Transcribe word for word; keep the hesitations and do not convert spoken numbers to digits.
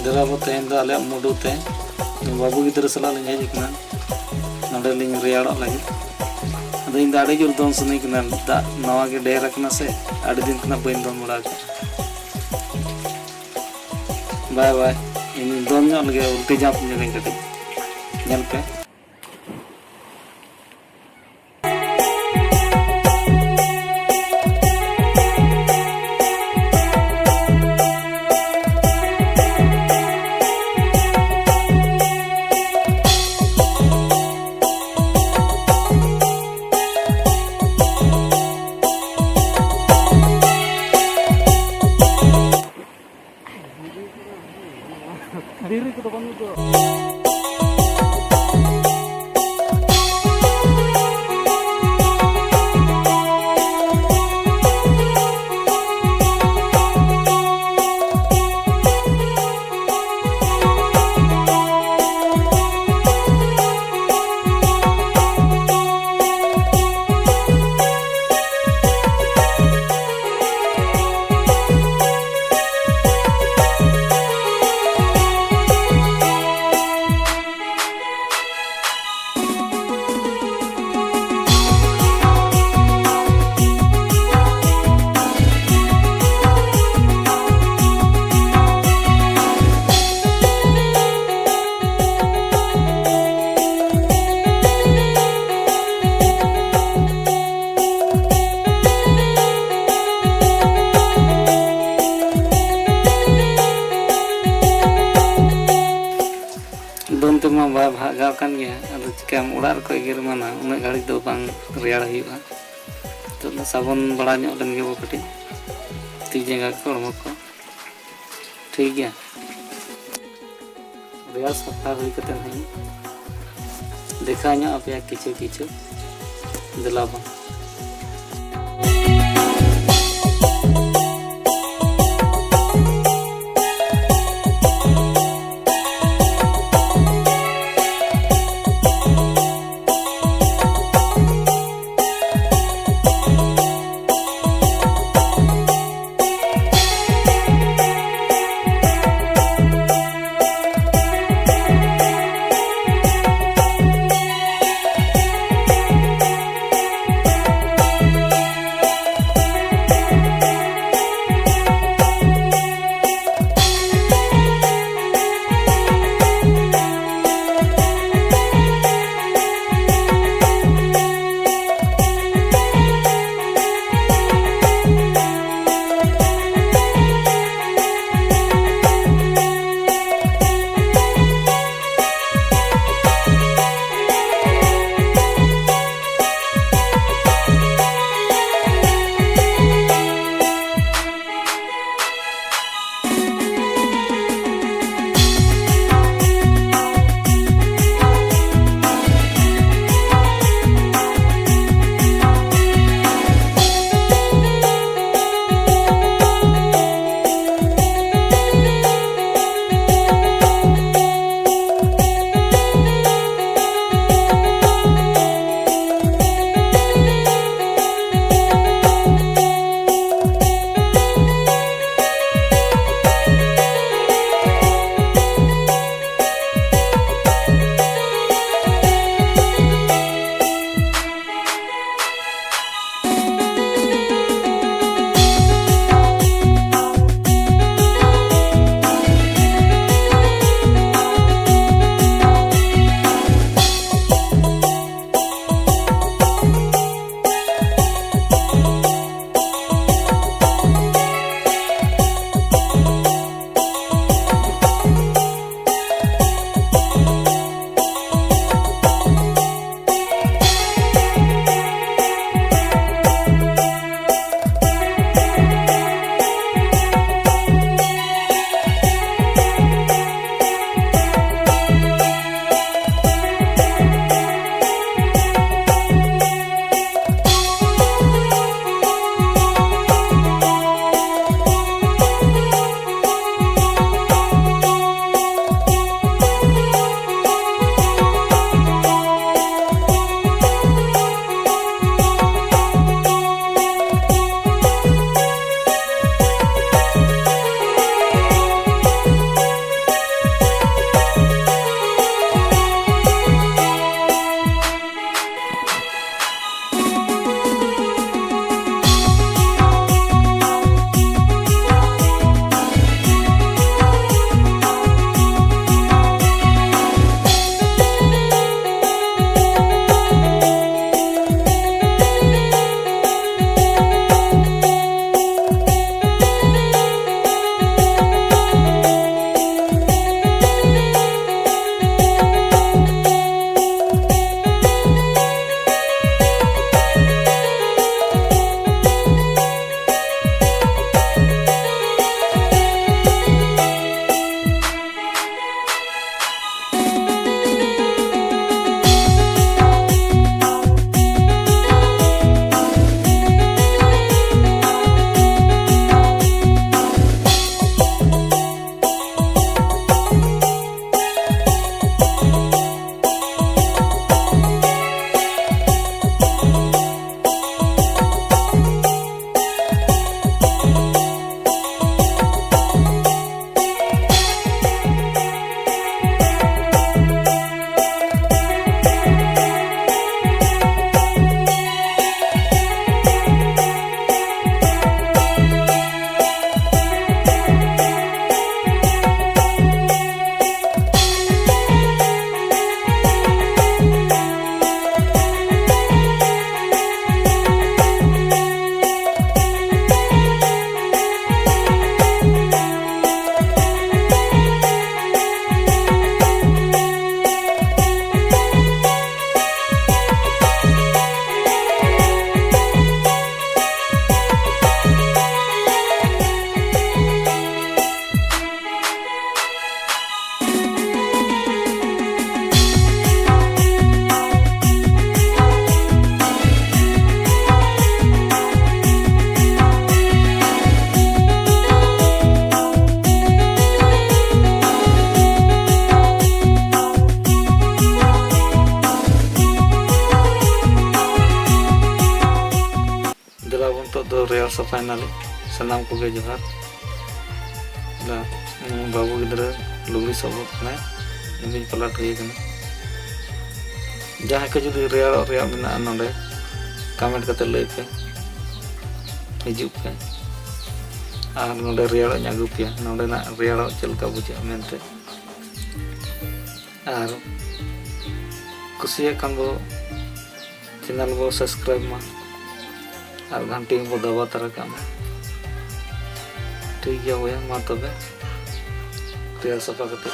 ᱫᱮᱞᱟ ᱵᱚ, ᱛᱮᱦᱮᱧ ᱫᱚ ᱟᱞᱮᱭᱟᱜ ᱢᱩᱰᱩ ᱛᱮ ᱵᱟᱹᱵᱩ ᱜᱤᱫᱽᱨᱟᱹ ᱥᱟᱞᱟᱜ ᱞᱤᱧ ᱦᱮᱡ ᱟᱠᱟᱱᱟ᱾ ᱱᱚᱸᱰᱮ ᱞᱤᱧ ᱨᱮᱭᱟᱲᱚᱜ ᱞᱟᱹᱜᱤᱫ᱾ ᱟᱫᱚ ᱤᱧ ᱫᱚ ᱟᱹᱰᱤ ᱡᱳᱨ ᱫᱚᱱ ᱥᱟᱱᱟᱧ ᱠᱟᱱᱟ᱾ ᱫᱟᱜ ᱱᱟᱣᱟ ᱜᱮ ᱰᱷᱮᱨ ᱟᱠᱟᱱᱟ ᱥᱮ, ᱟᱹᱰᱤ ᱫᱤᱱ ᱠᱷᱚᱱᱟᱜ ᱵᱟᱹᱧ ᱫᱚᱱ ᱵᱟᱲᱟ ᱟᱠᱟᱫᱟ᱾ ᱵᱟᱭ ᱵᱟᱭ, ᱤᱧ ᱫᱚᱱ ᱧᱚᱜ ᱞᱮᱜᱮ, ᱩᱞᱴᱤ ᱡᱟᱢᱯ ᱧᱚᱜᱟᱹᱧ ᱠᱟᱹᱴᱤᱡ᱾ ᱧᱮᱞ ᱯᱮ᱾ ᱫᱷᱤᱨᱤ ᱠᱚᱫᱚ ᱵᱟᱹᱱᱩᱜ ᱫᱚ᱾ ᱫᱚᱱ ᱛᱮᱢᱟ ᱵᱟᱭ ᱵᱷᱟᱜᱟᱣ ᱠᱟᱱ ᱜᱮᱭᱟ, ᱟᱫᱚ ᱪᱤᱠᱟᱹᱭᱟᱢ, ᱚᱲᱟᱜ ᱨᱮᱠᱚ ᱮᱜᱮᱨ ᱢᱟᱱᱟ, ᱩᱱᱟᱹᱜ ᱜᱷᱟᱹᱲᱤᱡ ᱫᱚ ᱵᱟᱝ ᱨᱮᱭᱟᱲ ᱦᱩᱭᱩᱜᱼᱟ᱾ ᱱᱤᱛᱚᱜ ᱫᱚ ᱥᱟᱵᱚᱱ ᱵᱟᱲᱟ ᱧᱚᱜ ᱞᱮᱱ ᱜᱮᱵᱚ ᱠᱟᱹᱴᱤᱡ, ᱛᱤ ᱡᱟᱸᱜᱟ ᱠᱚ, ᱦᱚᱲᱢᱚ ᱠᱚ᱾ ᱴᱷᱤᱠ ᱜᱮᱭᱟ, ᱨᱮᱭᱟᱲ ᱥᱟᱯᱷᱟ ᱦᱩᱭ ᱠᱟᱛᱮ ᱦᱟᱸᱜ ᱤᱧ ᱫᱮᱠᱷᱟᱣ ᱧᱚᱜ ᱟᱯᱮᱭᱟ ᱠᱤᱪᱷᱩ ᱠᱤᱪᱷᱩ᱾ ᱫᱮᱞᱟ ᱵᱚᱱ᱾ So finally, ᱥᱟᱱᱟᱢ ᱠᱚᱜᱮ ᱡᱚᱦᱟᱨ᱾ ᱫᱟ, ᱩᱱᱤ ᱵᱟᱹᱵᱩ ᱜᱤᱫᱽᱨᱟᱹ ᱞᱩᱜᱽᱲᱤ ᱥᱚᱵᱚᱫ ᱠᱟᱱᱟᱭ, ᱤᱧ ᱯᱟᱞᱟᱴ ᱦᱩᱭ ᱠᱟᱱᱟ᱾ ᱡᱟᱦᱟᱸᱭ ᱠᱚ ᱡᱩᱫᱤ ᱨᱮᱭᱟᱲᱚᱜ ᱨᱮᱭᱟᱜ ᱢᱮᱱᱟᱜᱼᱟ, ᱱᱚᱰᱮ comment ᱠᱟᱛᱮ ᱞᱟᱹᱭ ᱯᱮ, ᱦᱤᱡᱩᱜ ᱯᱮ᱾ ᱟᱨ ᱱᱚᱰᱮ ᱨᱮᱭᱟᱲᱚᱜ ᱤᱧ ᱟᱹᱜᱩ ᱯᱮᱭᱟ, ᱱᱚᱰᱮᱱᱟᱜ ᱨᱮᱭᱟᱲᱚᱜ ᱪᱮᱫ ᱞᱮᱠᱟ ᱵᱩᱡᱷᱟᱹᱜᱼᱟ ᱢᱮᱱᱛᱮ᱾ ᱟᱨ ᱠᱩᱥᱤᱭᱟᱜ ᱠᱷᱟᱱ ᱵᱚ channel ᱵᱚ subscribe ᱢᱟ ᱟᱨ ᱜᱷᱟᱱᱴᱤ ᱦᱚᱸᱵᱚ ᱫᱟᱵᱟᱣ ᱛᱟᱨᱟ ᱠᱟᱜ ᱢᱟ᱾ ᱴᱷᱤᱠ ᱜᱮᱭᱟ ᱵᱚᱭᱦᱟ, ᱢᱟ ᱛᱚᱵᱮ ᱨᱮᱭᱟᱲ ᱥᱟᱯᱷᱟ ᱠᱟᱛᱮ